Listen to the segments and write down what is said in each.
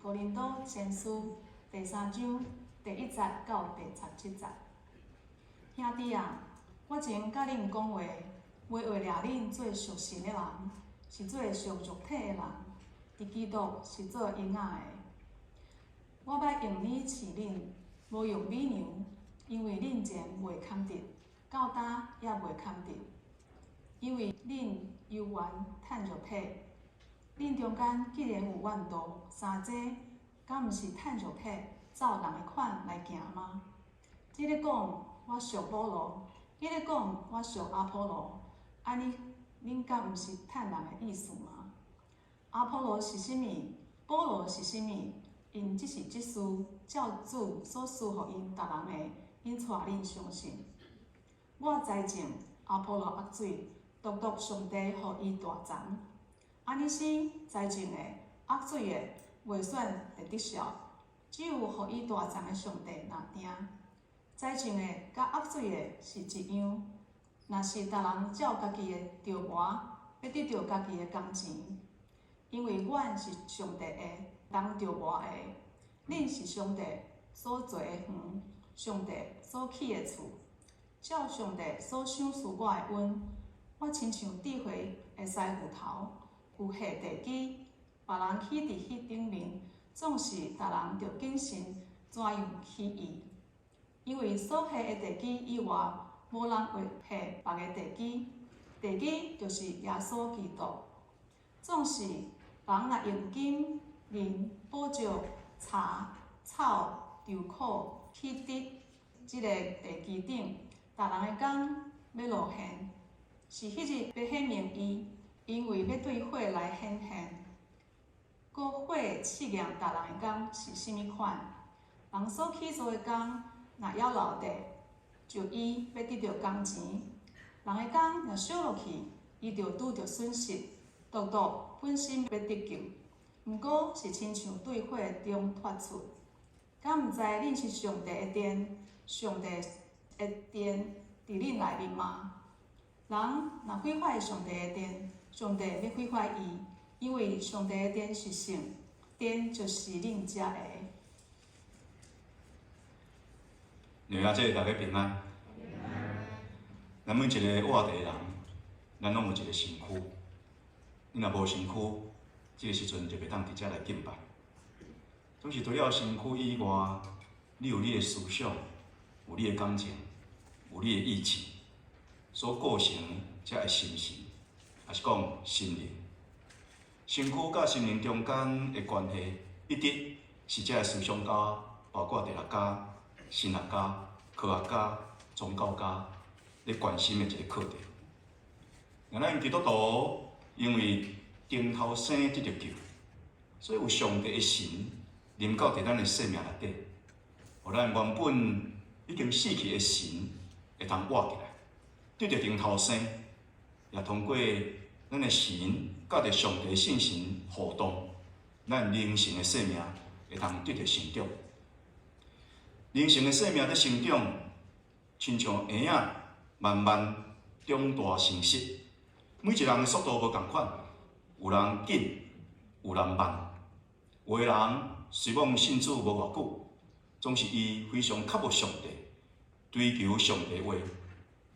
哥林多前書第三章第一節到第十七節。兄弟啊，我前佮恁講話，袂為掠恁做屬神的人，是做屬肉體的人，佇基督是做嬰仔的。我欲用奶飼恁，無用米糧，因為恁前袂堪得，到今也袂堪得。因為恁猶原趁肉體，恁中間既然有怨妒、相爭，敢毋是趁肉體，照人的款來行嗎？這个講我屬保羅，彼个講我屬阿波羅，按呢恁敢毋是趁人的意思嗎？阿波羅是啥物？保羅是啥物？𪜶只是執事，照主所賜予𪜶逐人的，引帶恁相信。我栽種，阿波羅抐水，獨獨上帝予伊大長。按呢生栽種的、抐水的，袂算會得數，只有予伊大長的上帝若定。栽種的佮抐水的是一樣。若是逐人照家己的著磨，欲得著家己的工錢，因為阮是上帝的，人著磨的。恁是上帝所造的園，上帝所起的厝。照上帝所賞賜我的恩，我親像智慧的師傅頭，有下地基，別人起佇彼頂面，總是逐人著謹慎怎樣起伊。因為所下的地基以外，無人會下別个地基，地基就是耶穌基督。總是人若用金、銀、寶石、柴、草、籌苦起佇這个地基頂，逐人的工欲露現，是彼日欲顯明伊，因為欲對火來顯現。閣火試驗逐人的工是啥物款。人所起做的工，若猶留著，就伊欲得著工錢；人的工若燒落去，伊就拄著損失，獨獨本身欲得救，毋過是親像對火中脫出。敢毋知恁是上帝的殿，上帝的殿佇恁內面嗎？人若毀壞上帝的殿，上帝欲毀壞伊，因為上帝的殿是聖，殿就是恁遮的。娘仔姐，大家平安。咱每一个活佇的人，咱攏有一个身軀。你若無身軀，這个時陣就袂當佇遮來敬拜。總是除了身軀以外，你有你的思想，有你的感情，有你的意志，所構成這个心神，抑是講心靈。身軀佮心靈中間的關係，一直是這个思想家，包括哲學家、神學家、科學家、宗教家咧關心的一個課題。若咱基督徒因為重頭生得著救，所以有上帝的神臨到佇咱的生命內底，予咱原本已經死去的神會通活起來，得著重頭生，也通過咱的神佮著上帝聖神互動，咱靈性的生命會通得著成長。靈性的生命佇成長，親像嬰仔慢慢長大成熟。每一個人的速度無仝款，有人緊，有人慢。有的人雖罔信主無偌久，總是伊非常渴慕上帝，追求上帝話，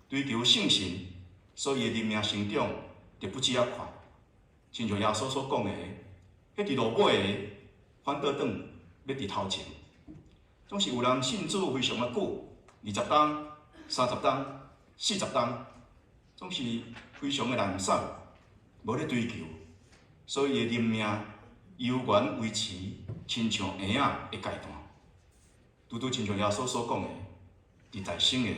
追求聖神，所以伊的靈命成長就不止仔快。親像耶穌所講的，彼佇落尾的反倒轉欲佇頭前。總是有人信主非常的久，20冬、30冬、40冬，總是非常的懶散，無咧追求，所以伊的靈命猶原維持親像嬰仔的階段。拄拄親像耶穌所講的，佇在生的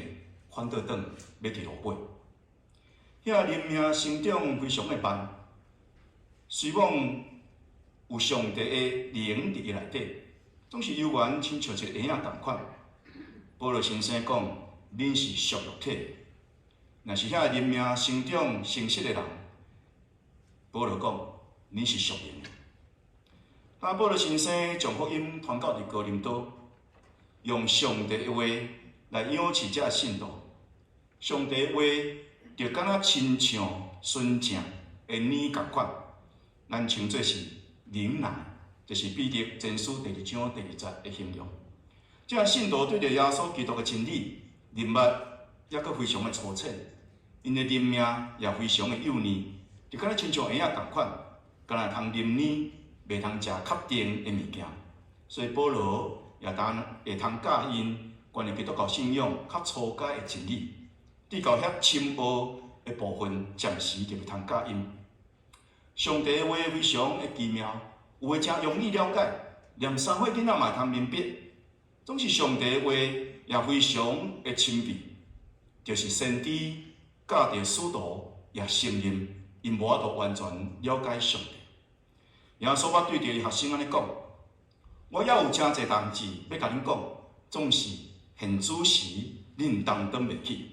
反倒轉欲佇落尾。遐靈命成長非常的慢，雖罔有上帝的靈佇伊內底，總是猶原親像一個嬰仔仝款。保羅先生講：恁是屬肉體的，若是遐靈命成長成熟的人，保羅講：恁是屬靈的。啊，保羅先生將福音傳到佇哥林多，用上帝的話來養飼這信徒。上帝的話就敢若親像純正的奶仝款，咱稱做是靈奶。這是彼得前書第二章第二節的形容。這信徒對著耶穌基督的真理認捌，猶閣非常的粗淺，𪜶的靈命也非常的幼嫩，就敢若親像嬰仔仝款，干焦通啉奶，袂通食確定的物件。所以保羅也當會通教𪜶關於基督教信仰較初階的真理，至到遐深奧的部分，暫時就袂通教𪜶。上帝的話非常的奇妙，有的誠容易了解，連3歲囡仔嘛會通明白。總是上帝的話也非常的深秘，就是先知佮著使徒也承認，𪜶無法度完全了解上帝。耶穌捌對著伊學生按呢講：我猶有誠濟代誌欲共恁講，總是現此時恁擔當袂起。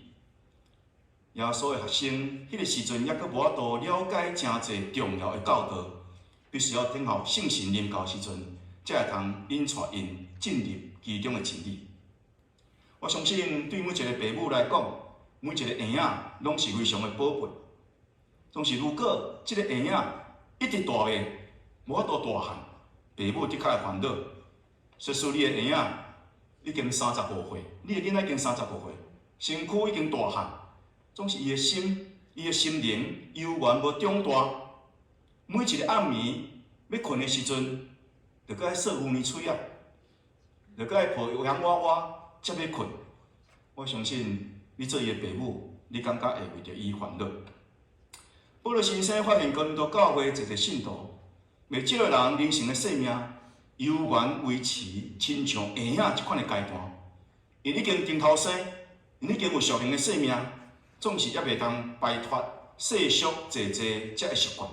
耶穌的學生彼个時陣猶閣無法度了解誠濟重要的教導，必須要等候聖神臨到時陣，才會通引帶𪜶進入其中的真理。我相信對每一个爸母來講，每一个嬰仔攏是非常的寶貝。總是如果這个嬰仔一直大袂，無法度大漢，爸母的確會煩惱。設使你的嬰仔已經35歲，你的囡仔已經三十五歲，身軀已經大漢，總是伊的心、伊的心靈猶原無長大。每一个暗暝欲睏的時陣，就閣愛嗦牛奶喙仔，就閣愛抱洋娃娃才欲睏。我相信你做伊的爸母，你感覺會為著伊煩惱。保羅先生發現哥林多教會濟濟信徒，袂少的人靈性的生命猶原維持親像嬰仔這款的階段，𪜶已經重頭生，𪜶已經有屬靈的生命，總是猶袂當擺脫世俗濟濟這个習慣，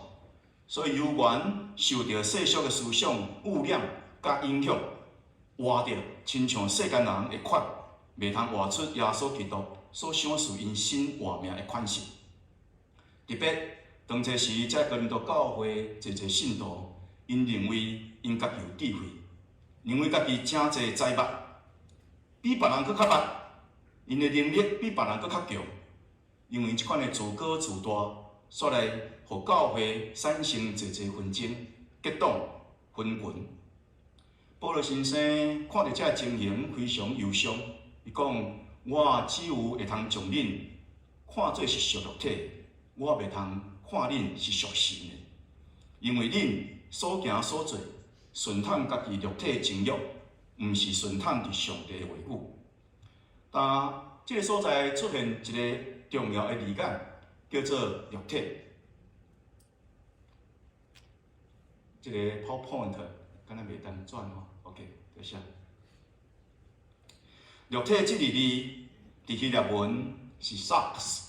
所以猶原受著世俗的思想污染佮影響，活著親像世間人的款，袂通活出耶穌基督所賞賜𪜶新活命的款式。特別當這時，這哥林多教會濟濟信徒，𪜶認為𪜶家己有智慧，認為家己誠濟知捌，比別人閣較捌，𪜶的能力比別人閣較強。因為這款的自高自大，煞來予教會產生濟濟紛爭、結黨、分群。保羅先生看著這个情形非常憂傷，伊講：我只有會通將恁看做是屬肉體，我袂通看恁是屬神的，因為恁所行所做，順趁家己肉體的情慾，毋是順趁佇上帝的話語。但這个所在出現一个重要的字眼，叫做肉體。這个 PowerPoint 敢若袂當轉吼，OK，多謝。肉體這个字，佇希臘文是 sarx，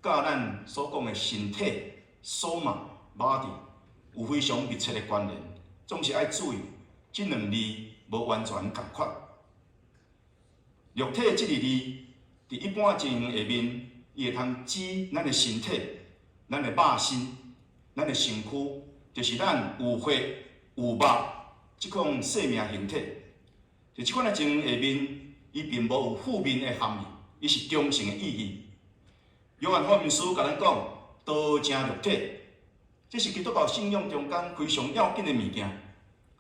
佮咱所講的身體、soma、body 有非常密切的關聯，總是愛注意，這兩字無完全仝款。肉體這個字，佇一般情形下面，伊會通指咱的身體、咱的肉身、咱的身軀，就是咱有血有肉這款生命形體。佇這款的情形下面，伊並無有負面的含義，伊是中性的意義。約翰福音書共咱講，道成肉體，這是基督教信仰中間非常要緊的物件。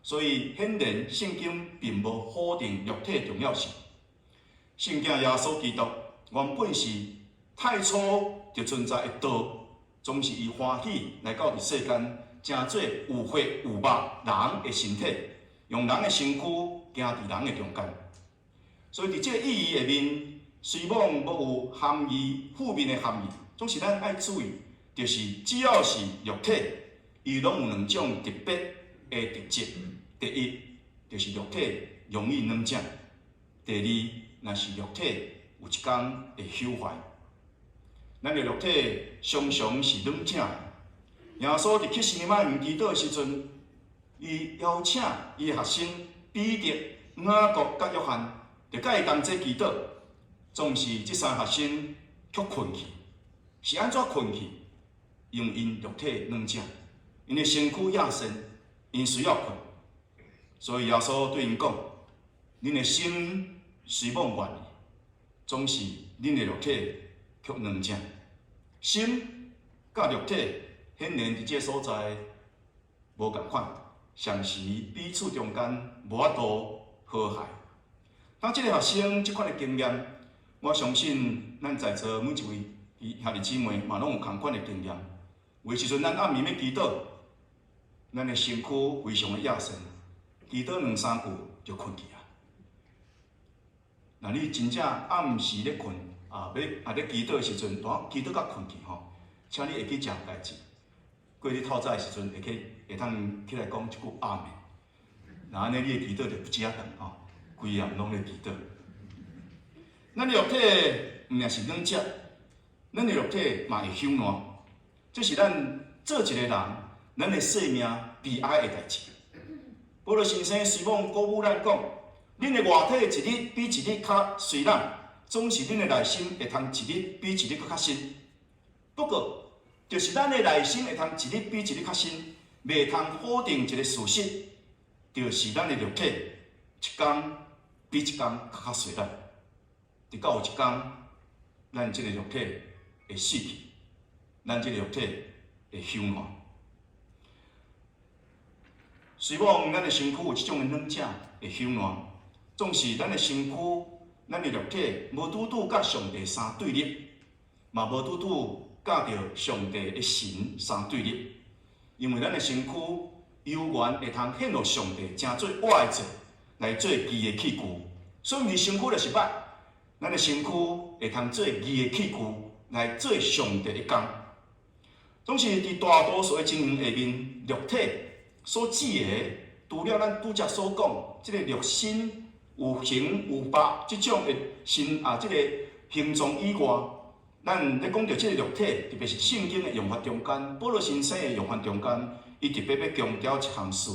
所以顯然聖經並無否定肉體的重要性。聖經耶穌基督原本是太初就存在的道，總是伊歡喜來到佇世間，成做有血有肉人的身體，用人的身軀行佇人的中間。所以佇這个意義下面，雖罔無有含義負面的含義，總是咱愛注意，就是只要是肉體，伊攏有兩種特別的特質。第一，就是肉體容易軟正；第二，若是肉體有一工會朽壞。咱的肉體常常是軟正的。耶穌佇客西馬尼園祈禱的時陣，伊邀請伊的學生彼得、雅各佮約翰，就佮伊同齊祈禱。總是這三个學生卻睏去，是按怎睏去？因為𪜶肉體軟正，𪜶的身軀野身，𪜶需要睏。所以耶穌對𪜶講：恁的心雖罔願意，總是恁的肉體卻軟正。心佮肉體顯然佇這个所在無仝款。常時彼此中間無法度和諧。當這个發生這款的經驗，我相信咱在座每一位兄弟姊妹嘛攏有仝款的經驗。有的時陣咱暗暝欲祈禱，咱的身軀非常的野性，祈禱兩三句就睏去啊。若你真正暗時咧睏啊，欲啊咧祈禱的時陣，當祈禱到睏去吼，請你會記一項代誌，過日透早的時陣會去會當起來講一句阿們。若按呢，你的祈禱就不止遐長吼，規暗攏咧祈禱。咱的肉體毋但是軟弱，咱的肉體嘛會朽爛，這是咱做一個人，咱的生命悲哀的代誌。保羅先生雖罔鼓舞咱講，恁的外體一日比一日較衰老，總是恁的內心會通一日比一日閣較新。不過，就是咱的內心會通一日比一日較新，袂通否定一個事實，就是咱的肉體一工比一工閣較衰老。直到有一工，咱這個肉體會死去，咱這個肉體會朽爛。雖罔咱的身軀有這種的軟弱會朽爛，總是咱的身軀、咱的肉體無拄拄佮上帝相對立，嘛無拄拄佮著上帝的神相對立。因為咱的身軀猶原會通獻予上帝，成做活的祭，來做義的器具。所以毋是身軀就是歹，咱的身軀會通做義的器具，來做上帝的工。總是佇大多數的情形下面，肉體所指的，除了咱拄才所講，這個肉身有形有肉這種的身啊，這個形狀以外，咱咧講著這個肉體，特別是聖經的用法中間，保羅先生的用法中間，伊特別欲強調一項事，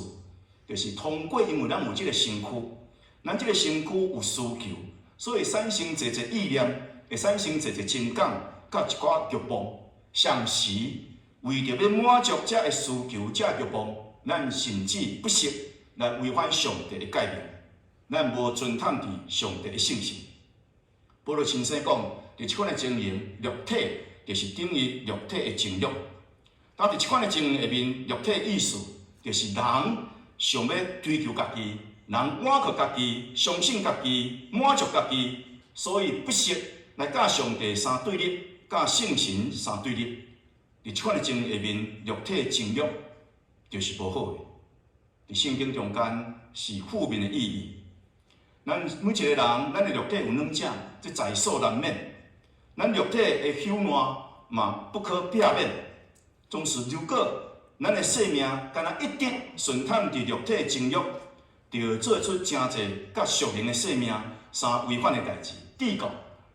就是通過因為咱有這個身軀，咱這個身軀有需求，所以產生濟濟意念，會產生濟濟情感，佮一寡欲望，常時為著欲滿足這个需求、這個欲望，咱甚至不惜來違反上帝的誡命，咱無尊探佇上帝的聖神。保羅先生講，佇這款的情形，肉體就是等於肉體的情欲。但佇這款的情形下面，肉體的意思就是人想欲追求家己，人倚靠家己，相信家己，滿足家己，所以不惜來佮上帝相對立，佮聖神相對立。佇這款的情形下面，肉體的情欲就是無好的。佇聖經中間是負面的意義。咱每一個人，咱的肉體有軟弱，這在所難免。咱肉體的朽爛嘛不可避免。總是如果咱的生命敢若一直順探佇肉體的情欲，就做出誠濟佮屬靈的生命相違反的代誌，致到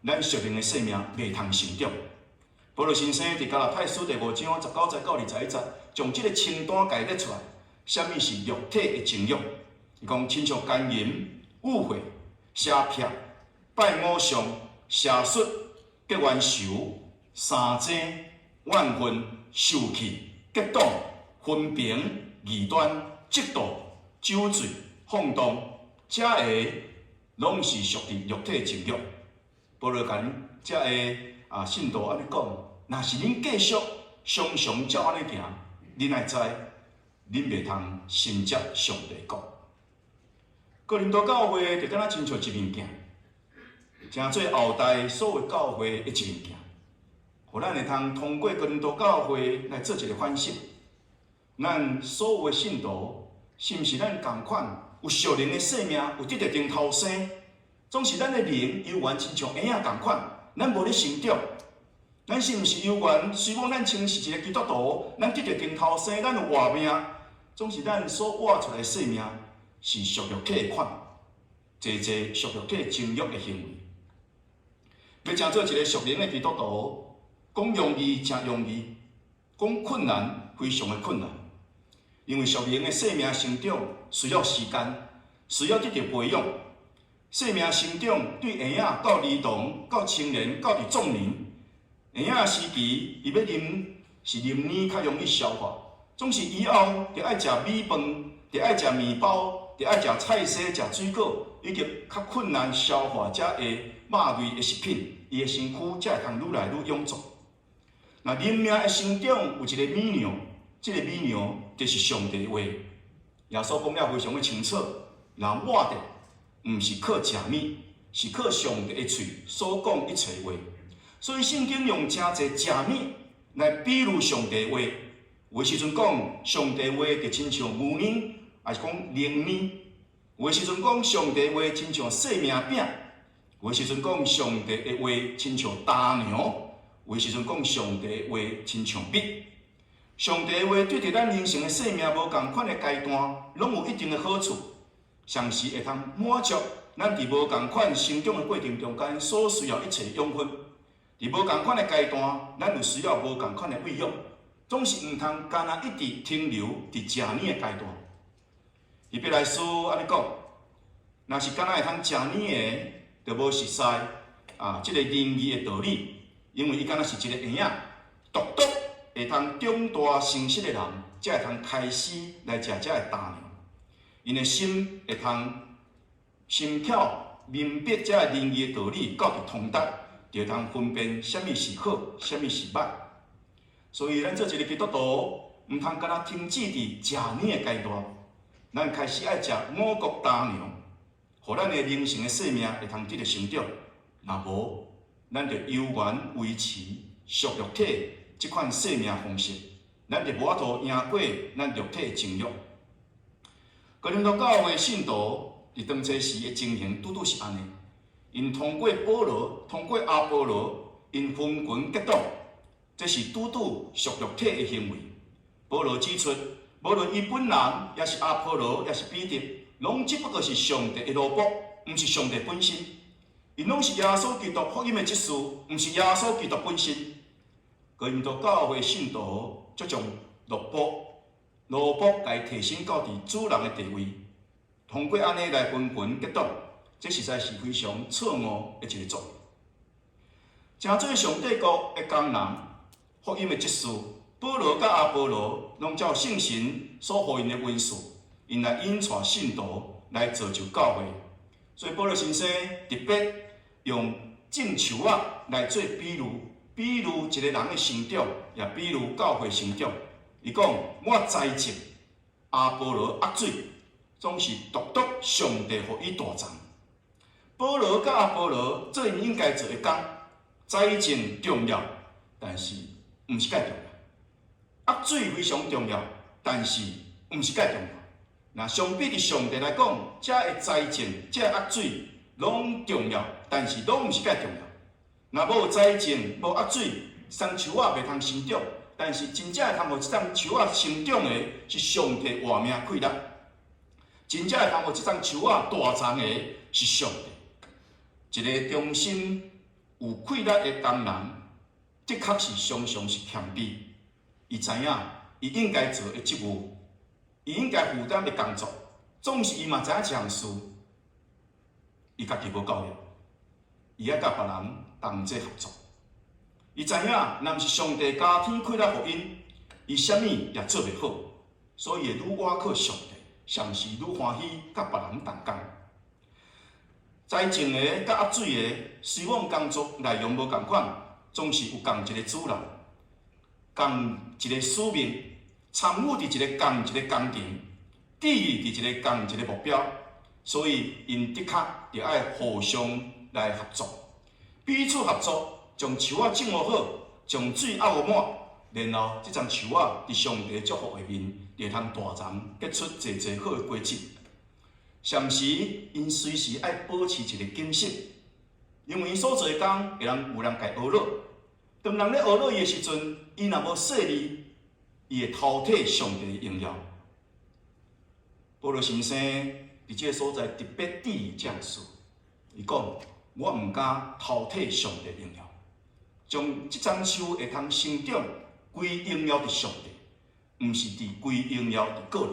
咱屬靈的生命袂通成長。保羅先生佇加拉太書第五章十九節到二十一節，將這個清單共列出來，啥物是肉體的情欲？伊講親像姦淫、污穢、邪癖、拜偶像、邪術、結冤仇、相爭、怨恨、受氣、結黨、紛評、異端、嫉妒、酒醉、放蕩，這个攏是屬佇肉體的情欲。保羅共這个啊信徒按呢講，若是恁繼續常常照按呢行，恁愛知，恁袂通承接上帝國。哥林多教會就敢若親像一面鏡，成做後代所有教會的一面鏡，予咱會通通過哥林多教會來做一個反省。咱所有的信徒，是毋是咱仝款有屬靈的生命，有得著重頭生？總是咱的靈猶原親像嬰仔仝款，咱無咧成長。咱是毋是猶原？雖罔咱稱是一個基督徒，咱得著重頭生，咱有活命，總是咱所活出來的生命是屬肉體的款，濟濟屬肉體情欲的行為。欲成做一個屬靈的基督徒，講容易誠容易，講困難非常的困難。因為屬靈的生命成長需要時間，需要得著培養。生命成長對嬰仔到兒童、到青年、到佇壯年，嬰仔時期，伊欲啉是啉奶較容易消化，總是以後著愛食米飯，著愛食麵包，著愛食菜蔬、食水果，以及較困難消化這个肉類的食品，伊的身軀才會通愈來愈臃腫。若靈命的成長有一個秘糧，這個秘糧就是上帝的話。耶穌講了非常的清楚，人活著毋是靠食物，是靠上帝的喙所講一切話。所以聖經用誠濟食物來比喻上帝話。有的時陣講上帝話就親像牛奶，抑是講龍奶；有的時陣講上帝話親像細麵餅；有的時陣講上帝的話親像焦糖；有的時陣講上帝的話親像蜜。上帝的話對佇咱人生的生命無仝款的階段，攏有一定的好處，常時會通滿足咱佇無仝款成長的過程中間所需要一切養分。佇無仝款的階段，咱有需要無仝款的餵養，總是毋通干焦一直停留佇食奶的階段。希伯來書按呢講，若是干焦會通食奶的，就無熟似啊，這个仁義的道理，因為伊敢若是一个嬰仔，獨獨會通長大成熟的人，才會通開始來食這个焦糖。𪜶的心會通心巧明白這个仁義的道理，到佇通達，就會通分辨啥物是好，啥物是歹。所以，咱做一个基督徒，毋通干焦停止佇食奶的階段，咱開始愛食五穀焦糧，予咱的靈性的生命會通得著成長。若無，咱就猶原維持屬肉體這款生命方式，咱就無法度贏過咱肉體的情慾。哥林多教會信徒佇當初時的情形，拄拄是按呢。𪜶通過保羅，通過阿波羅，𪜶分群結黨，這是拄拄屬肉體的行為。保羅指出，無論伊本人，抑是阿波羅，抑是彼得，攏只不過是上帝的奴僕，毋是上帝本身。𪜶攏是耶穌基督福音的執事，毋是耶穌基督本身。哥林多教會信徒著將奴僕，奴僕共提升到佇主人的地位，通過按呢來分群結黨，這實在是非常錯誤的一个作為。成做上帝國的工人，福音的執事，保羅佮阿波羅，攏照聖神所予𪜶的恩賜，𪜶來引帶信徒來造就教會。所以保羅先生特別用種樹仔來做比喻，比喻一个人的成長，也比喻教會成長。伊講：我栽種，阿波羅壓水，總是獨獨上帝予伊大長。保羅佮阿波羅做𪜶應該做的工，栽種重要，但是毋是蓋重要。壓水非常重要，但是毋是蓋重要。若相比佇上帝來講，這个栽種、這个壓水攏重要，但是攏毋是蓋重要。若無栽種、無壓水，欉樹仔袂通成長。但是真正會通予這欉樹仔成長的，是上帝活命氣力。真正會通予這欉樹仔大長的，是上帝。一个忠心有氣力的工人，的確是常常是謙卑。伊知影伊應該做的職務，伊應該負擔的工作，總是伊嘛知影這項事，伊家己無夠力，伊愛佮別人同齊合作。伊知影，若毋是上帝加添氣力予𪜶，伊啥物也做袂好，所以會愈倚靠上帝，常時愈歡喜佮別人同工。栽種的佮壓水的，雖罔工作內容無仝款，總是有仝一个主人，仝一个使命，參與佇一个仝一个工程，致力佇一个仝一个目標，所以𪜶的確著愛互相來合作，彼此合作。將樹仔種予好，將水壓予滿，然後這欉樹仔佇上帝祝福下面，就會通大長結出濟濟好的果子。同時，𪜶隨時愛保持一个警醒，因為𪜶所做的工會通有人共伊呵咾。當人咧呵咾伊的時陣，伊若無細膩，伊會偷提上帝的榮耀。保羅先生佇這个所在特別注意這項事，伊講：我毋敢偷提上帝榮耀。將這欉樹會通成長，歸榮耀佇上帝，毋是佇歸榮耀佇個人。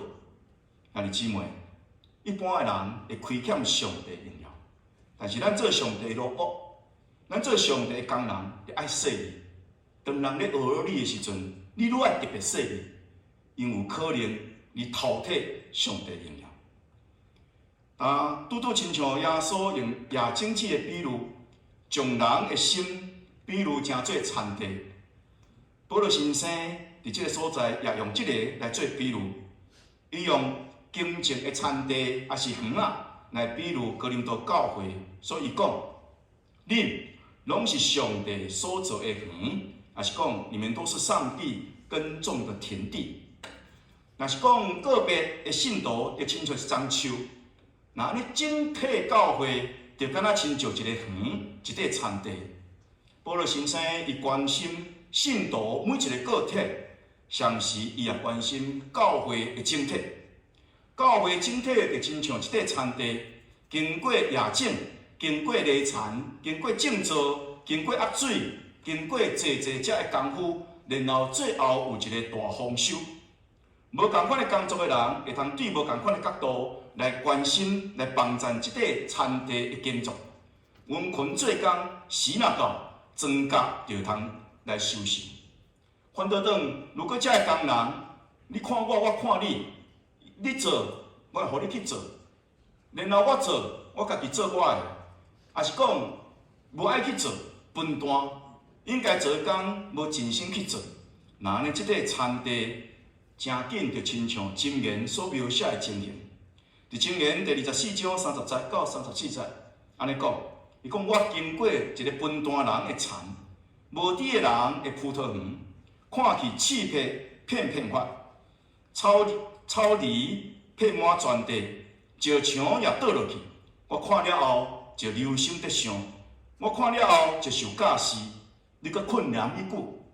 兄弟姊妹，一般的人會虧欠上帝榮耀，但是咱做上帝的奴僕，咱做上帝的工人，就愛細膩。當人咧呵咾你的時陣，你愈愛特別細膩，因為有可能你偷提上帝榮耀。啊，拄拄親像耶穌用野種子的比喻，將人的心比喻成做田地。保羅先生佇這个所在也用這个來做比喻，伊用耕種的田地，抑是園仔，來比喻哥林多教會，所以伊講，恁攏是上帝所造的園，抑是講你們都是上帝耕種的田地。若是講個別的信徒，就親像一欉樹，若按呢整體教會就敢若親像一个園，一塊田地。保羅先生伊關心信徒每一个個體，同時伊也關心教會的整體。教會整體就親像一塊田地，經過夜種，經過犁田，經過種造，經過壓水，經過濟濟遮的功夫，然後最後有一个大豐收。無仝款的工作的人，會通對無仝款的角度來關心、來幫贊這塊田地的耕作。殷勤做工，時若到，莊稼就通來收成。反倒轉，如果遮的工人，你看我，我看你，你做，我會予你去做；然後我做，我家己做我的，抑是講無愛去做，笨蛋，應該做的工無盡心去做，那按呢，這塊田地誠緊就親像箴言所描寫的情形。佇箴言第24章30節到34節，按呢講，伊講我經過一个笨蛋人的田，無知的人的葡萄園，看去刺柏片片發，草草蘚遍滿全地，石牆也倒落去。我看了後就留心得想，我看了後就受教示。你閣困念愈久，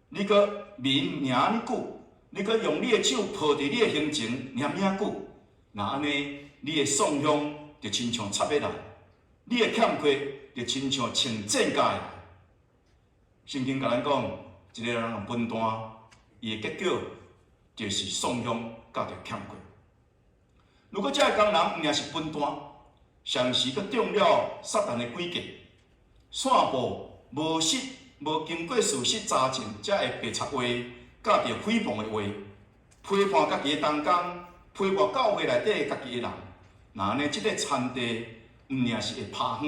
你閣眠爾愈久，你閣用你的手抱佇你的胸前念爾久，若按呢，你的喪凶就親像賊欲來，你的欠缺就親像穿戰甲的來。聖經共咱講，一个人笨蛋，伊的結果就是喪凶佮著欠缺。如果這个工人毋爾是笨蛋，同時閣中了撒旦的詭計，散布無實、無經過事實查證，才會白賊話，佮著誹謗的話，批判家己的同工，批判教會內底家己的人，若按呢，這個田地毋爾是會趴荒，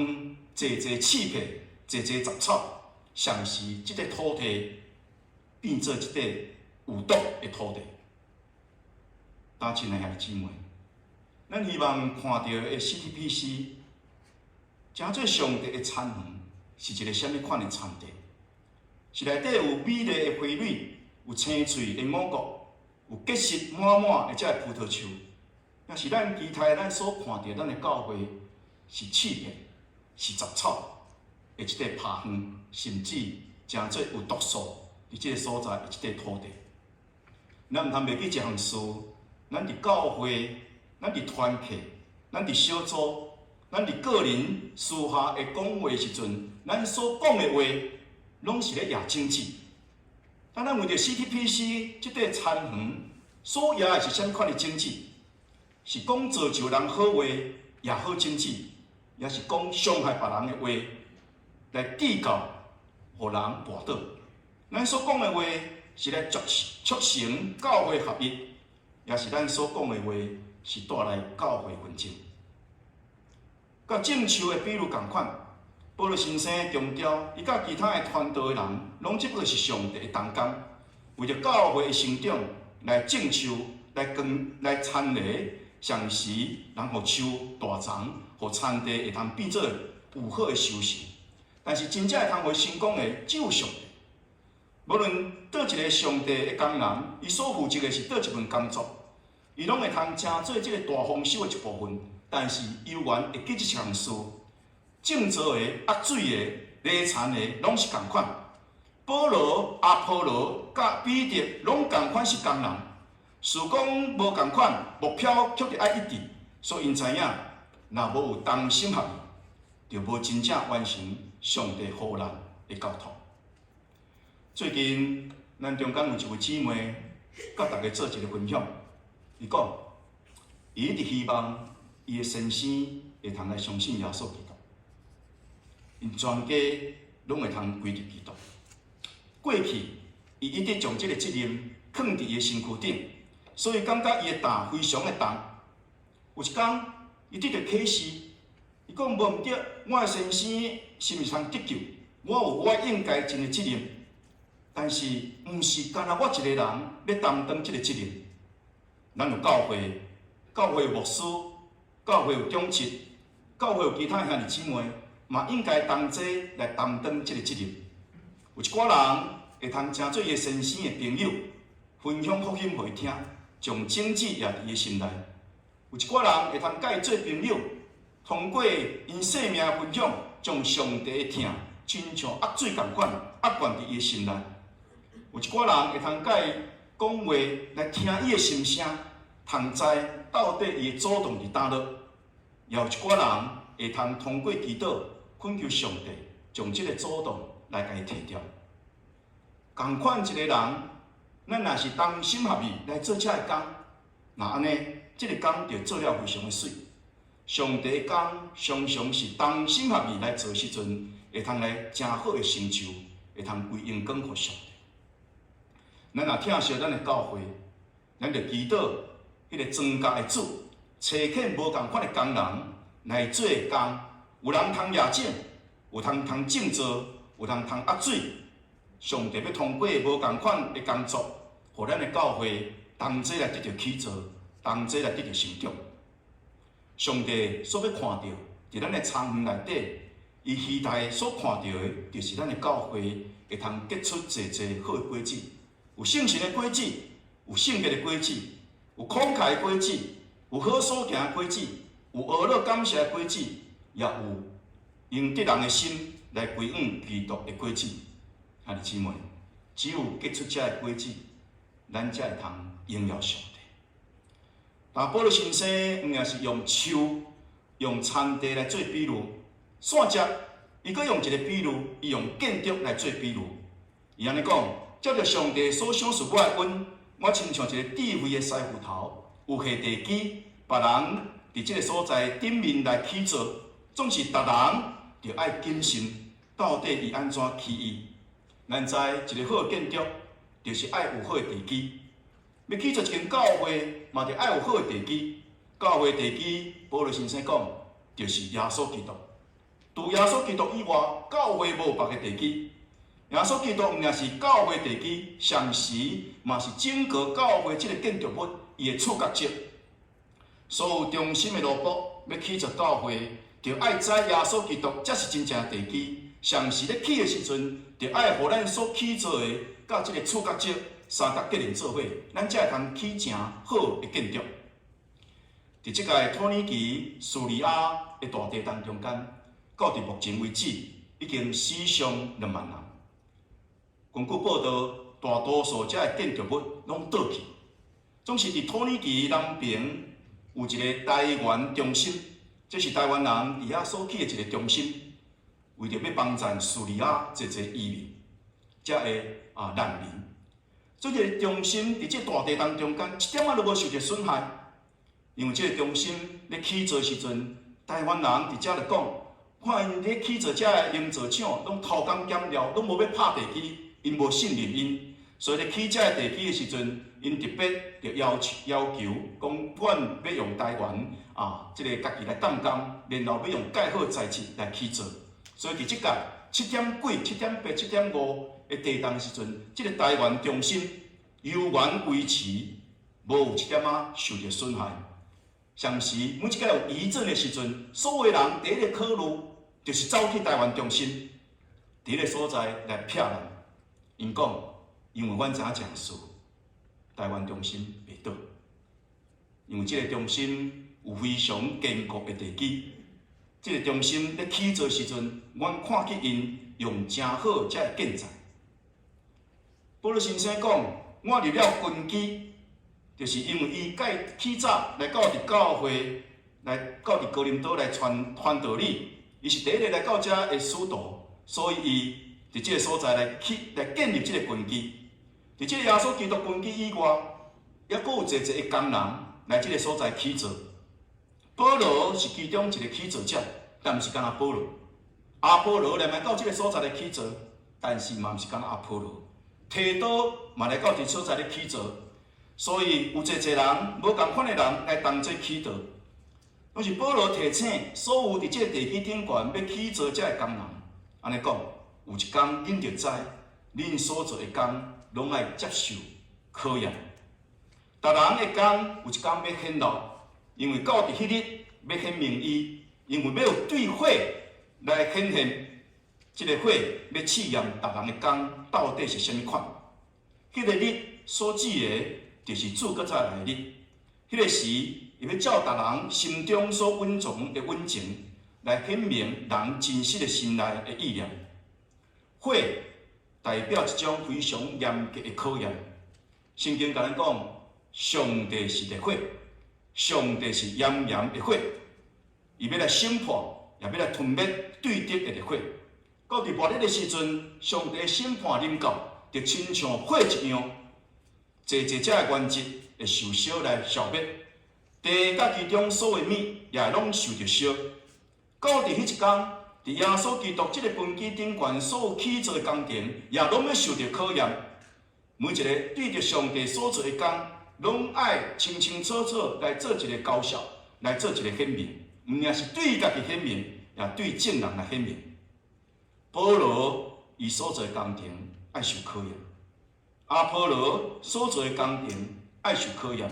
濟濟刺柏，濟濟雜草，同時這個土地變做一塊有毒的土地。親愛的兄弟姊妹，咱希望看著的 CTPC，成做上帝的田園，是一个啥物款的田地？是內底有美麗的花蕊，有青翠的五穀，有結實滿滿的這个葡萄樹。抑是咱期待咱所看著咱的教會是刺柏，是雜草的一塊趴荒，甚至成做有毒素佇這个所在的一塊土地。咱毋通袂記一項事，咱佇教會，咱佇團契，咱佇小組，咱佇個人私下會講話時陣，咱所講的話，攏是咧掖種子。但咱為著 CTPC 這塊田園所掖的是啥物款的種子？是講造就人好話，掖好種子，抑是講傷害別人的話，來計較，予人跋倒？咱所講的話是來促成教會合一，抑是咱所講的話是帶來教會紛爭？佮種樹的比喻仝款，保羅先生強調，伊佮其他的傳道的人，攏只不過是上帝的同工，為著教會的成長來種樹、來耕、來田犁，同時人予樹大叢，予田地會通變做有好的收成。但是真正會通予成功的，只有上帝。無論佗一个上帝的工人，伊所負責的是佗一份工作，伊攏會通成做這个大豐收的一部分。但是猶原會記這項事，種造的、壓水的、犁田的，攏是仝款。保羅、阿波羅佮彼得攏仝款是工人，事工無仝款，目標卻著愛一致。所以𪜶知影，若無有同心合意，就無真正完成上帝予咱的交託。最近，咱中間有一位姊妹，佮大家做一个分享。伊講，伊一直希望伊的先生會通來相信耶穌基督，𪜶全家攏會通歸入基督。過去，伊一直將這个責任囥佇伊的身軀頂，所以感覺伊的擔非常的重。有一工，伊得著啟示，伊講無毋對，我的先生是毋是通得救？我有我應該盡的責任，但是毋是干焦我一个人欲擔當這个責任。咱有教會，教會有牧師，教會有長執，教會有其他兄弟姊妹，嘛應該同齊來擔當這個責任。有一寡人會通成做伊的先生的朋友，分享福音予伊聽，將種子掖佇伊的心內。有一寡人會通佮伊做朋友，通過𪜶生命的分享，將上帝的疼親像壓水仝款壓灌佇伊的心內。有一寡人會通佮伊講話來聽伊的心聲，通知到底伊的主動佇佗落。也有一寡人會通通過祈禱懇求上帝，將這個主動來共伊提掉。仝款一個人，咱若是同心合意來做這个工，若按呢，這个工就做了非常的媠。上帝的工常常是同心合意來做時陣，會通來誠好的成就，會通歸榮光予上帝。咱若疼惜咱的教會，咱就祈禱彼个莊稼的主，差遣無仝款的工人來做工，有人通掖種，有通通種稻，有通通壓水。上帝欲通過無仝款的工作，予咱的教會同齊來得著起造，同齊來得著成長。上帝所欲看著，佇咱的倉園內底，伊期待所看著的，就是咱的教會會通結出濟濟好的果子，有聖神的果子，有聖潔的果子，有慷慨的果子，有好所行的果子，有學樂感謝的果子，也有用得人的心來歸向基督的果子。兄弟姊妹，只有結出這个果子，咱才會通榮耀上帝。但保祿先生毋也是用樹、用田地來做比喻，煞接伊閣用一個比喻，伊用建築來做比喻。伊按呢講：照著上帝所賞賜我的恩，我親像一個智慧的師傅頭，有下地基，別人佇這个所在頂面來起造，總是逐人著愛謹慎，到底伊按怎起伊。咱知一个好的建築，就是愛有好的地基。欲起造一間教會，嘛著愛有好的地基。教會地基，保祿先生講，就是耶穌基督。除耶穌基督以外，教會無別个地基。耶穌基督毋但是教會地基，同時嘛是整個教會這个建築物伊的厝角石。所有忠心的奴僕欲起造教會，就愛知耶穌基督才是真正的地基。同時咧起的時陣，就愛予咱所起造的，佮這个厝角石三角結連做伙，咱才會通起成好的建築。佇這屆土耳其、敘利亞的大地震中間，到佇目前為止，已經死傷2萬人。根據報道，大多數這个建築物攏倒去。總是佇土耳其南邊有一个台灣中心，這是台灣人佇遐所起的一個中心。為著欲幫贊敘利亞濟濟移民，遮的啊難民，這个中心佇這大地震中間一點仔都無受著損害，因為這个中心咧起造時陣，台灣人佇遮就講，看𪜶咧起造遮个營造廠，攏偷工減料，攏無欲拍地基，𪜶無信任𪜶，所以咧起遮个地基的時陣，𪜶特別就要求要求講，阮欲用台灣啊，這个家己來擔工，然後欲用蓋好材質來起造。所以佇這屆7點幾、7.8、7.5的地震時陣，這个台灣中心猶原維持無有一點仔受著損害。同時，每一擺有餘震的時陣，所有人第一个考慮就是走去台灣中心，佇彼个所在來避難。𪜶講，因為阮知影一項事，台灣中心袂倒，因為這个中心有非常堅固的地基。這个中心咧起造時陣，阮看見𪜶用誠好遮个建材。保祿先生講，我立了根基，就是因為伊蓋起早來到佇教會，來到佇哥林多來傳傳道理，伊是第一个來到遮的使徒，所以伊佇這个所在來起來建立這个根基。佇這个耶穌基督根基以外，猶閣有濟濟的工人來這个所在起造。保羅是其中一个起造者，但毋是干焦保羅。阿波羅來到這个所在來起造，但是嘛毋是干焦阿波羅。提多嘛來到這所在咧起造，所以有濟濟人無仝款的人來同齊起造。但是保羅提醒所有佇這个地基頂懸欲起造遮的工人，按呢講，有一工恁就知，恁所做的工攏愛接受考驗。逐人的工有一工欲顯露。因為到佇彼日欲顯明伊，因為欲有對火來顯現，這个火欲試驗逐人的工到底是啥物款。彼个日所指的，就是主閣再來的日。彼个時，伊欲照逐人心中所蘊藏的隱情，來顯明人真實的心內的意念。火代表一種非常嚴格的考驗。聖經共咱講，上帝是熱火，上帝是炎炎的火，伊欲來審判，也欲來吞滅對敵的烈火。到佇末日的時陣，上帝審判臨到，就親像火一樣，濟濟遮的原則會受燒來消滅，地佮其中所有的物也會攏受著燒。到佇彼一工，佇耶穌基督這个根基頂懸所有起造的工程，也攏欲受著考驗。每一个對著上帝所做的工，攏愛清清楚楚來做一个交涉，來做一个顯明，毋但是對家己顯明，也對眾人來顯明。保羅伊所做的工程愛受考驗，阿波羅所做的工程愛受考驗。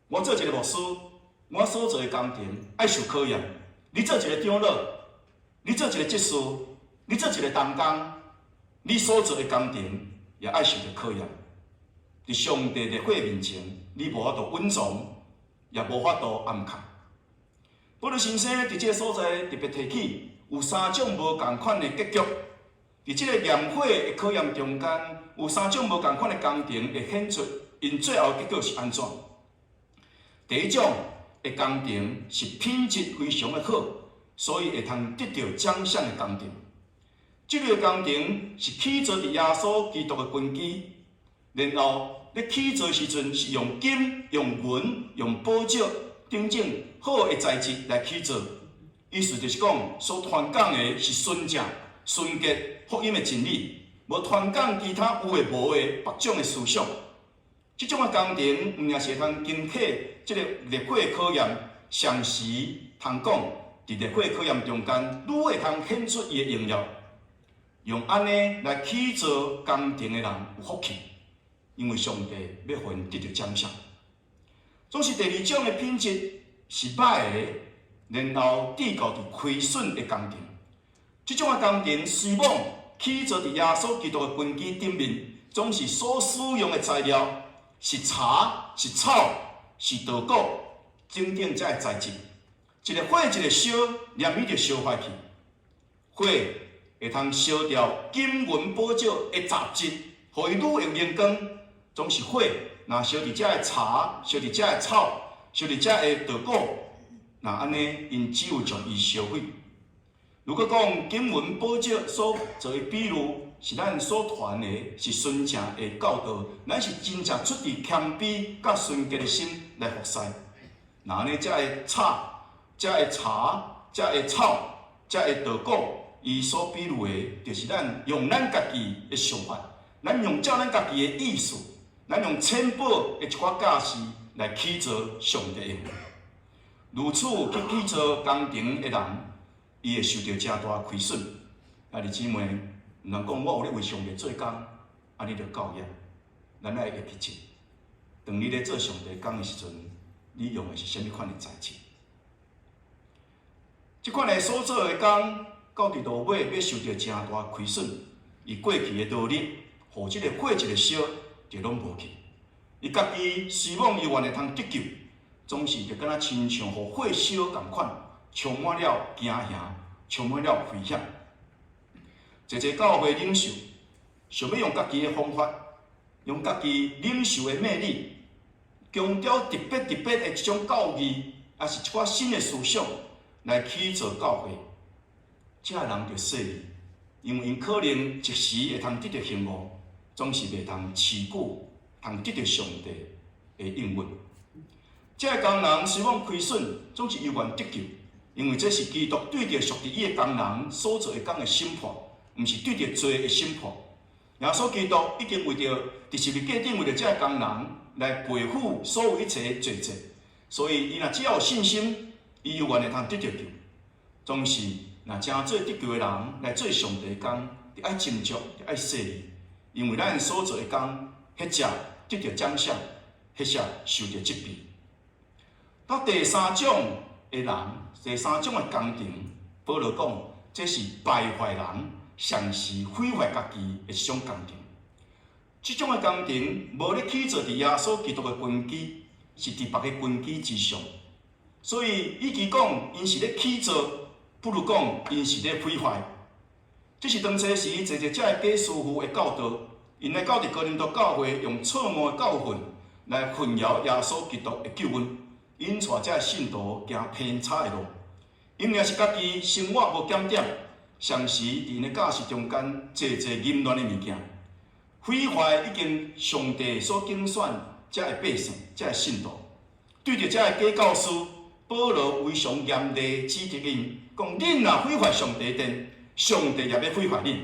我做一个牧師，我所做的工程愛受考驗。你做一个長老，你做一個執事，你做一个同工，你所做的工程也愛受著考驗。佇上帝的火面前，你無法度隱藏，也無法度掩蓋。保羅先生佇這个所在特別提起，有三種無仝款的結局。佇這个炎火的考驗中間，有三種無仝款的工程會顯出𪜶最後結果是按怎。第一種的工程是品質非常的好，所以會通得著獎賞的工程。這類工程是起造佇耶穌基督的根基，然後咧起造時陣是用金、用銀、用寶石等等好的材質來起造。意思就是講，所傳講的是純正、純潔福音的真理，無傳講其他有的無的別種的思想。這種的工程毋但是會通經過這个烈火的考驗，同時通講，佇烈火考驗中間，愈會通顯出伊的榮耀。用按呢來起造工程的人有福氣，因為上帝欲予𪜶得著獎賞。總是第二種的品質是歹的，然後致到佇虧損的工程。這種的工程雖罔起造佇耶穌基督的根基頂面，總是所使用的材料是柴、是草、是稻穀等等這的材質。一个火一个燒，連伊就燒壞去。火會通燒掉金銀寶石的雜質，予伊愈會靈光。總是火，若燒佇這的柴，燒佇這的草，燒佇這的稻穀，若按呢，𪜶只有將伊燒毀。如果講金銀寶石所做的比喻，是咱所傳的是純正的教導，咱是真正出自謙卑佮純潔的心來服侍。若按呢，這的草、這的柴、這的草、這的稻穀，伊所比喻的，就是咱用咱家己的想法，咱用照咱家己的意思，咱用淺薄的一寡教示來起造上帝的話。如此去起造工程的人，伊會受著誠大虧損。啊，弟姊妹，毋通講我有咧為上帝做工，按呢就夠矣。咱愛會記得，當你咧做上帝工的時陣，你用的是啥物款的材質？這款的所做的工，到佇落尾欲受著誠大虧損。伊過去的努力，予這个火一个燒，就攏無去。伊家己希望伊願會通得救，總是就敢若親像予火燒仝款，充滿了驚嚇，充滿了危險。濟濟教會領袖想欲用家己的方法，用家己領袖的魅力，強調特別特別的一種教義，抑是一寡新的思想來起造教會，這人著細膩，因為𪜶可能一時會通得著興旺，總是袂通持久，通得著上帝的應允。這个工人雖罔虧損，總是猶願得救，因為這是基督對著屬佇伊的工人所做的工的審判，毋是對著罪的審判。耶穌基督已經為著佇十字架頂為著這个工人來賠付所有一切罪債，所以伊若只要有信心，伊猶願會通得著救。總是若成做得救的人來做上帝的工，著愛斟酌，著愛細膩，因為咱所做的工，彼隻得著獎賞，彼隻受著責備。到第三種的人，第三種的工程，保羅講，這是敗壞人，常時毀壞家己的一種工程。這種的工程無咧起造佇耶穌基督的根基，是佇別个根基之上。所以，與其講𪜶是咧起造，不如講𪜶是咧毀壞。這是當初時濟濟遮的假師傅的教導，𪜶來到佇哥林多教會，用錯誤的教訓來混淆耶穌基督的救恩，引帶遮的信徒行偏差的路。𪜶也是家己生活無檢點，常時佇𪜶的教示中間濟濟淫亂的物件，毀壞已經上帝所揀選遮的百姓、遮的信徒。對著遮的假教師，保羅非常嚴厲指責𪜶，講恁若毀壞上帝殿，上帝也欲毀壞恁。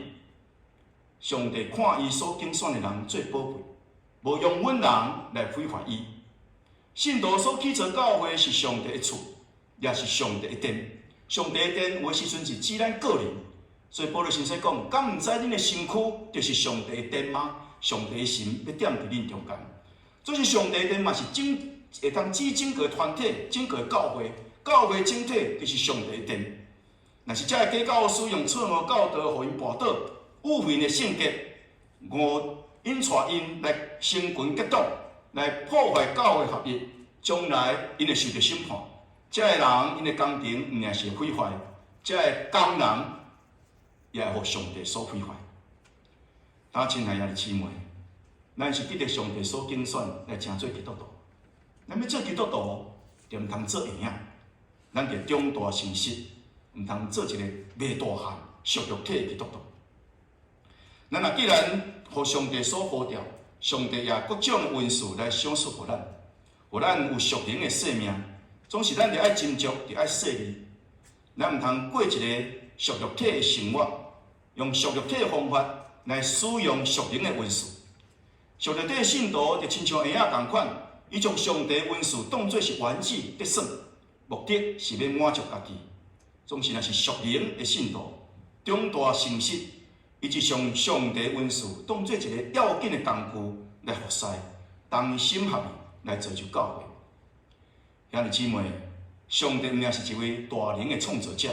上帝看伊所揀選的人做寶貝，無容允人來毀壞伊。信徒所起造教會是上帝的厝，也是上帝的殿。上帝的殿有的時陣是指咱個人，所以保羅先生講：敢毋知恁的身軀就是上帝的殿嗎？上帝的神欲踮佇恁中間。這是上帝的殿嘛，是整會當指整個團體、整個教會，教會整體就是上帝的殿。若是遮个假教師用錯誤教導，予𪜶跋倒，誤會𪜶的聖潔，誤引帶𪜶來成群結黨，來破壞教會合一，將來𪜶會受著審判。遮个人𪜶的工程毋爾是毀壞，遮个工人也會予上帝所毀壞。啊，親愛的兄弟姊妹，咱是得著上帝所揀選來成做基督徒。咱欲做基督徒，就毋通做嬰仔，咱著長大成熟，毋通做一个未大漢、屬肉體的基督徒。咱若既然予上帝所呼召，上帝也各種恩賜來賞賜予咱，予咱有屬靈的生命。總是咱著愛斟酌，著愛細膩。咱毋通過一个屬肉體的生活，用屬肉體的方法來使用屬靈的恩賜。屬肉體的信徒就親像嬰仔仝款，伊將上帝恩賜當做是玩具佇耍，目的是欲滿足家己。總是若是屬靈的信徒，長大成熟，伊就將上帝恩賜當做一个要緊的工具來服侍，同心合意來造就教會。兄弟姊妹，上帝毋爾是一位大能的創造者，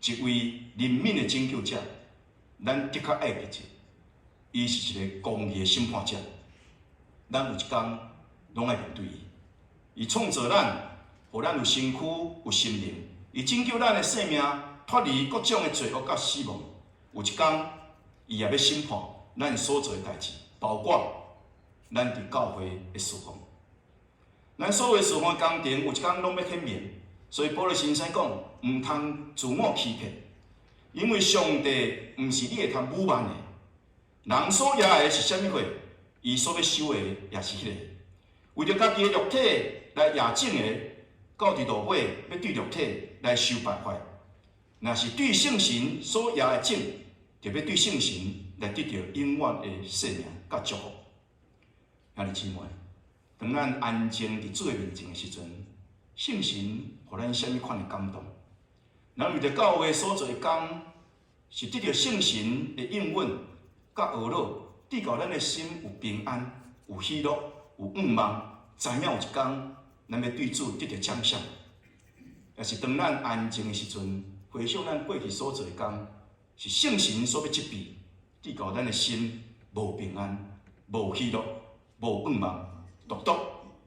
一位憐憫的拯救者。咱的確愛記住，伊是一個公義的審判者。咱有一工攏愛面對伊。伊創造咱，予咱有身軀、有心靈。伊拯救咱的性命，脫離各種的罪惡佮死亡。有一工，伊也欲審判咱所做的代誌，包括咱佇教會的事奉。咱所有事奉的工程，有一工攏欲顯明。所以保羅先生講，毋通自我欺騙，因為上帝毋是你會通侮慢的。人所掖的是啥物貨，伊所欲收的也是彼个。為著家己的肉體來掖種的，到佇落尾欲對肉體來收敗壞。若是對聖神所掖的種，就欲對聖神來得著永遠的生命佮祝福。兄弟姊妹，當咱安靜佇主的面前的時陣，聖神予咱啥物款的感動？咱為著教會所做的工，是得著聖神的應允佮呵咾，致到咱的心有平安、有喜樂、有盼望，知影有一工，咱欲對主得著獎賞。也是當咱安靜的時陣，回想咱過去所做的工，是聖神所欲責備，致到咱的心無平安、無喜樂、無盼望，獨獨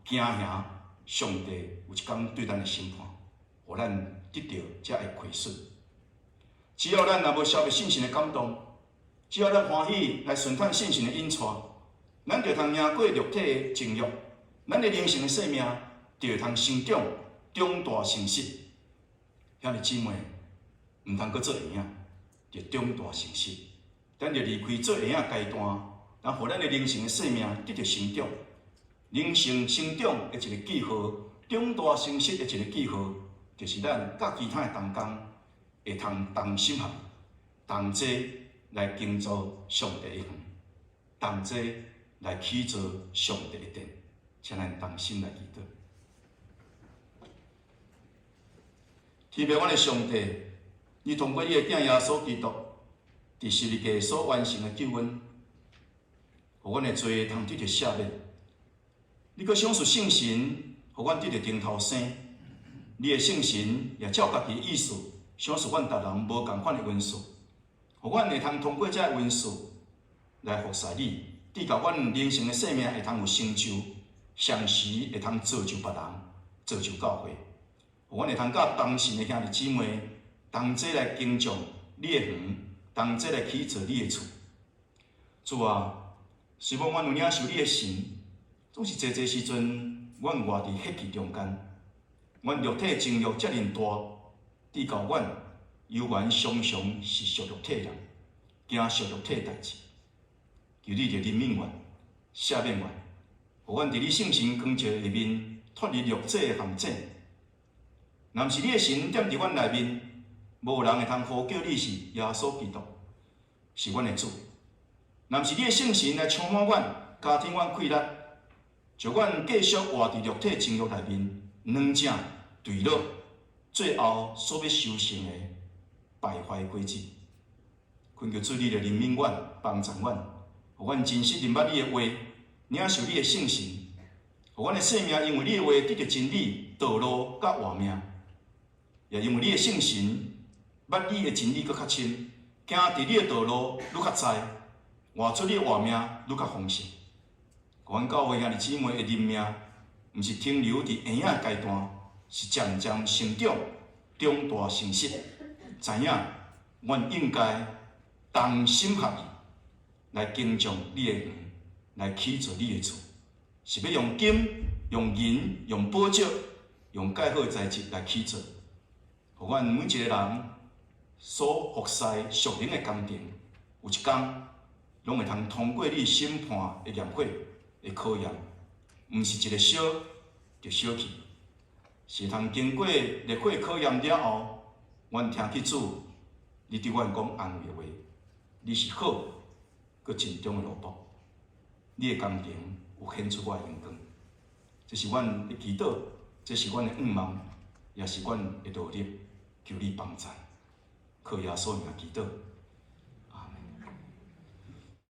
驚嚇上帝有一工對咱的審判，予咱得著遮的虧損。只要咱若無消滅聖神的感動，只要咱歡喜來順從聖神的引帶，咱就通贏過肉體的情慾，咱的靈性的生命就會通成長、長大成熟。兄弟姊妹，毋通閣做嬰仔，著長大成熟。咱著離開做嬰仔階段，然後予咱的靈性的生命得著成長。靈性成長的一个記號，長大成熟的一个記號，就是咱佮其他的同工會通同心合意，同齊來建造上帝的園，同齊來起造上帝的殿，請咱同心來祈禱。天父，阮的上帝，你通過你的囝耶穌基督，佇十字架所完成的救恩，予阮的罪通得著赦免。你閣賞賜聖神，予予阮得著重頭生。你的聖神也照家己的意思，賞賜阮逐人無仝款的恩賜，予阮會通通過這个恩賜來服侍你，直到阮靈性的生命會通有成就，同時會通造就別人，造就教會，予阮會通佮同信的兄弟姊妹同齊來耕種你的園，同齊來起造你的厝。主啊，雖罔阮有領受你的神，總是濟濟時陣，阮活佇血氣中間，阮肉體情欲遮爾大，致到阮猶原常常是屬肉體的人，行屬肉體的代誌。求你著憐憫阮，赦免阮，予阮佇你聖神光照下面，脫離六者的陷阱。若毋是你的神踮佇阮內面，無人會通呼叫你是耶穌基督，是阮的主。若毋是你的聖神來充滿阮，加添阮氣力，讓阮繼續活佇肉體情欲內面，軟正墜落，最後所欲收成的敗壞果子。懇求主你來憐憫阮，幫助阮，予阮真實認捌你的話，領受你的聖神，予阮的生命因為你的話得著真理、道路佮活命，也因為你的聖神，捌你的真理閣較深，行佇你的道路愈較知，活出你的活命愈較豐盛。阮教會兄弟姊妹的靈命，毋是停留佇嬰仔階段，是漸漸成長、長大成熟，知影阮應該同心合意來耕種你的園，來起造你的厝，是欲用金、用銀、用寶石、用蓋好的材質來起造，予阮每一个人所服侍屬靈的工程，有一工攏會通通過你審判的驗火的考驗，毋是一个燒就燒去，是會通經過烈火考驗了後，阮聽去主，你對阮講安慰的話，你是好，閣盡忠的奴僕，你的工程有顯出我的榮光，這是阮的祈禱，這是阮的願望，也是阮的努力，求你幫贊，靠耶穌名祈禱。